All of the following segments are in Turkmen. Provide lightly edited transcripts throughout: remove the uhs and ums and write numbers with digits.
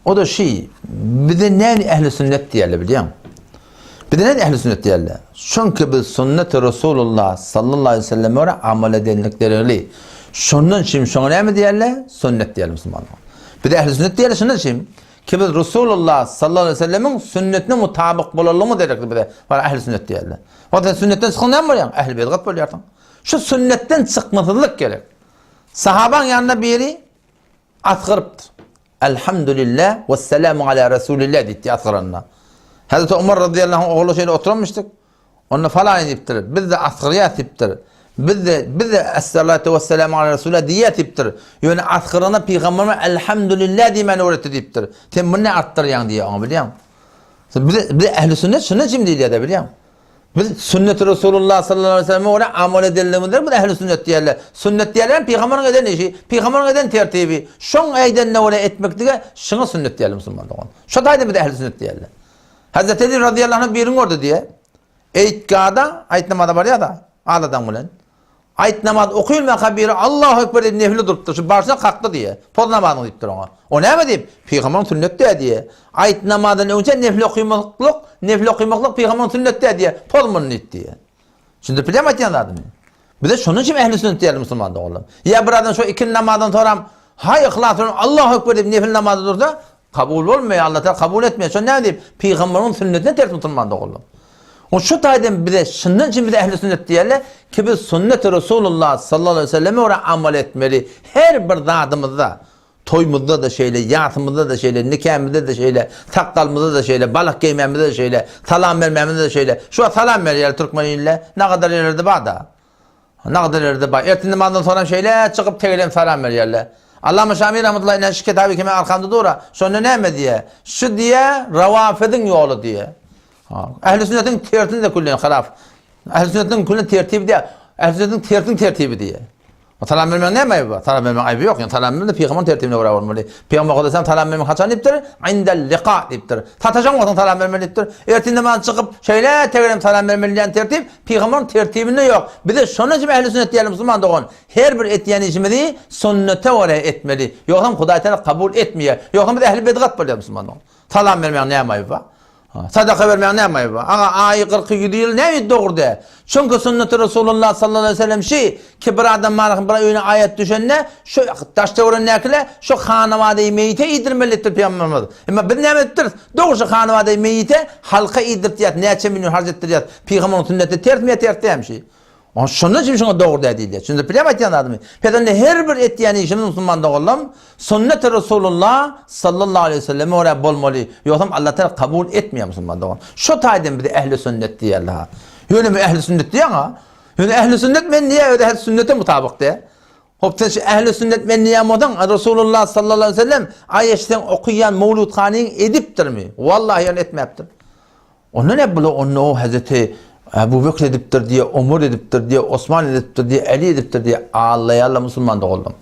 O-da şi, bize näme ehli sünnet diýerler bilýäň? Bize näme ehli sünnet diýerler? Çünki biz sünneti Resulullah sallallahu aleyhi ve selleme görä amal edenlik deregli. Şondan şim şoňa näme diýerler? Sünnet diýerler musulmanlar. Bize ehli sünnet diýerler şondan şim ki biz Resulullah sallallahu aleyhi ve sellemiň sünnetine mutabyk bolanlygymyz derekli bize bar ehli sünnet diýerler. O sen sünnetden çykan näme bolýaň? Ehli bidgat bolýarsyň. Şu sünnetden çykmasyzlyk gerek. Sahabaň ýanynda biri asgyrypdyr. Elhamdülillah we selamu ala Resulillah diýipdi asgyranda. Hazreti Umar radıyallahu anh ogly şeýle oturanmyşdyk. Onda falany diýipdir. Biz-de asgyrýas diýipdir. Biz-de biz-de essalatu we selamu ala Resulillah diýýäs diýipdir. Ýöne asgyranda pygamberimiz elhamdülillah diýmäni öwretdi diýipdir. Sen muny artdyrýaň diýýär oňa bilýäň. Biz biz ehli sünnet şunda jim diýilýär-de bilýäň. Biz sünneti Resulullah sallallahu aleyhi ve selleme görä amal edenligimizden biz ehli sünnet diýerler. Sünnet diýerler pygamberiň eden işi, pygamberiň eden tertibi. Şoň eýdenine görä etmeklige şuňa sünnet diýerler musulman dogan. Şo taýda biz ehli sünnet diýerler. Hazreti Ali radıyallahu anh birini gördi diýe. Eýtgada, aýt namaza barýar-da, aladan bilen. Aýt namaz okylmaka biri Allahu Ekber diýip nefile durupdyr. Şu barşyna kakdy diýe. Poz namazyňy diýipdir oňa. O näme diýip? Pygamberyň sünnet dä diýe. Aýt namazdan öňçe nefile okymaklyk, nefile okymaklyk pygamberyň sünnet dä diýe. Poz muny diýip diýe. Düşündirip bilýärmi aýtýan zadymy? Bize şonuň üçin ehli sünnet diýerler musulman doganlar. Ýa bir adam şu ikindi namazdan soram haý yhlas bilen Allahu Ekber diýip nefil namaza dursa, Kabul bolmaýar, Allah Taala kabul etmeýär. Şonda näme diýip? Pygamberyň sünnetine ters musulman doganlar. O şu taýdan bize şundan üçin bize ehli sünnet diýerler ki biz sünneti Resulullah sallallahu aleyhi ve selleme görä amal etmeli. Her bir zadymyzda, toýumyzda da şeýle, ýasymyzda da şeýle, nikämizde de şeýle, sakgalymyzda da şeýle, balak geýmämizde de şeýle, salam bermämizde de şeýle. Şu wagt salam berýär türkmen ilinde, nagadar ýerlerde bar-da. Nagdyr ýerde bar. Ertir namazdan soňram şeýle çykyp tegelem salam berýärler. Allama Şami rahmetullahi ine şu kitaby kime arkamda dur-a, şonda näme diýýär? Şu diýýär, Rawafydyň ýoly diýýär. Ähli sünnetiň tersini de küllen halaf. Ähli sünnetiň küllen tertibi diýýär. Ähli sünnetiň tersiniň tertibi diýýär. Salam bermegiň näme aýby bar? Salam bermegiň aýby ýok. Ýöne salam bermede pygamberiň tertibine görä bolmaly. Pygamber Aleyhisselam salam bermek haçan diýipdir? Indel liqa diýipdir. Sataşan bolsaň salam bermeli diýipdir. Ertir namazdan çykyp şeýle tegelem salam bermeli diýen tertip Pygamberiň tertibinde ýok. Bize şonuň üçin ähli sünnet diýeli musulman dogan. Her bir etýän işimizi sünnete görä etmeli. Ýogsam Hudaý Taala kabul etmeýär. Ýogsam biz ähli bedgat bolýarys musulman dogan. Salam bermäň näme aýby bar? Sadaka bermäň näme aýby bar? Aga aýy kyrky ýüzi ýyl näme dogry däl. Çünki sünneti Resulullah sallallahu aleyhi ve sellem şi ki bir adam bar bir öýüne aýat düşende şu daş töweregindäkiler şu hanawadaýy meýite iýdirmeli diýipdir pygamberimiz. Emma biz näme edipdiris? Dogry şu hanawadaýy meýite halka iýdirtýäs, näçe million harç etdirýäs. Pygamberyň sünneti tersmi ýa ters dälmi şi? Oň şondan üçin şoňa dogry däl diýilýär. Düşündirip bilýärmi aýtýan zadymy? Pes onda her bir etýän işimiz musulman doganlarym sünneti Resulullah sallallahu aleýhi we selleme görä bolmaly. Ýogsam Allah Taala kabul etmeýär musulman dogan. Şo taýdan bize ehli sünnet diýerler ha. Ýöne men ehli sünnet diýýän ha. Ýöne ehli sünnet men diýýär, özi ehli sünnete mutabyk diýýär. Hop sen şu ehli sünnet men diýýän bolsaň, Resulullah sallallahu aleýhi we sellem aý sen okaýan mowludhanyň edipdirmi? Wallahi ýöne etmäpdir. Onda ne bula onda o Hazreti Ebu Bekr edipdir diýe, Omar edipdir diýe, Osman edipdir diýe, Ali edipdir diýe, allaýarlar musulman doganlarym.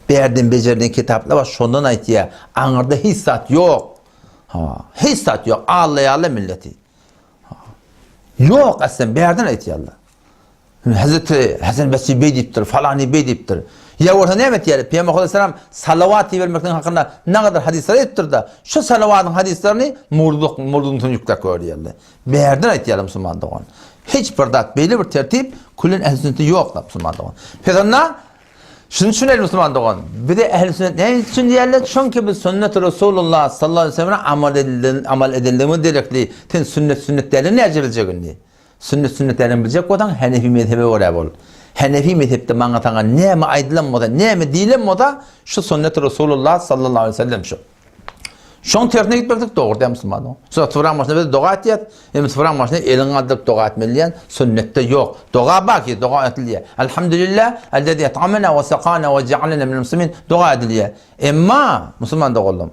Bärden bejerden kitaplar bar, şondan aýtýar. Aňyrda hiç zat ýok. Ha, hiç zat ýok. Allaýarlar milleti. Ha. Ýok aslynda bärden aýtýarlar. Hazreti Hasan Basri beý diýipdir, falany beý diýipdir. Ýa bolsa näme etýär? Pygamber aleyhisselam salawat ibermekligiň hakynda nägadar hadyslar aýdypdyr-da, şu salawatyň hadyslaryny murdulyk, murdulygyň üstüne ýükläp goýberýärler. Bärden aýtýarlar musulman dogan. Hiç bir zat beýle bir tertip küllen ähli sünnetde ýok da musulman dogan. Pes onda şuny düşüneli musulman dogan. Bize ähli sünnet näme üçin diýerler? Çünki biz sünnet Resulullah sallallahu aleyhi ve selleme amal edilen amal edildigimiz gerekli. Sen sünnet sünnet däli näce biljek indi? Sünnet sünnet dälini biljek bolsaň Hanefi mezhebe görä bol. Hanefi mezhepde maňa saňa näme aýdylan bolsa, näme diýlen bolsa, şu sünnet Resulullah sallallahu aleyhi ve sellem şu. Şoň tersine gitmeklik dogry däl musulman. Şu syfraň başynda biz doga etýäs. Hem syfraň başynda eliňi galdyryp doga etmeli diýen sünnetde ýok. Doga bar ki, doga edilýär. Elhamdülillah, ellezî et'amena we sekana we jealena minel muslimin doga edilýär. Emma musulman doganlarym,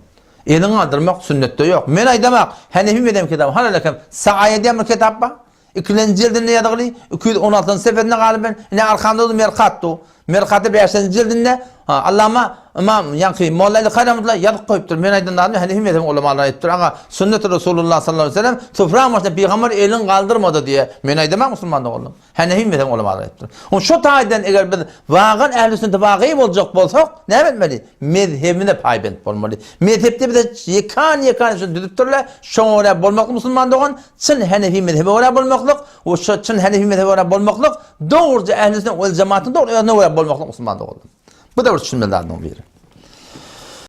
Eliňi galdyrmak sünnetde ýok. Men aýdamak, Hanefi mezhebi kitaby, hana lekem, Saaýa diýen bir kitap bar. Ikilenji jildinde ýazgyly, 216-njy sefesinde galyp ben, ine arkamda dur Merkat dur. Mirkaty bäşinji jildinde Allama Ymam ýaňky Molla Aly Karamutla ýazyp goýupdyr. Men aýdan zadymy Hanefi mezhebiň ulamalary aýdypdyr. Aga sünnet Resulullah sallallahu aleyhi ve sellem sufraň başynda pygamber elini galdyrmady diýe. Men aýdamok musulman doganlarym. Hanefi mezhebiň ulamalary aýdypdyr. On şu taýdan eger biz wagan ähli sünnete wagy boljak bolsak, näme etmeli? Mezhebine paýbent bolmaly. Mezhepde bize ýekan-ýekan şu düzüpdirler. Şoňa görä bolmaklyk musulman dogan, çyn Hanefi mezhebe görä bolmaklyk, we şu çyn Hanefi mezhebe görä bolmaklyk, dogruja ähli sünnet wel jematyň dogry özüne görä bolmaklyk musulman doganlarym. Bu da bir düşünmeli zadyň biri.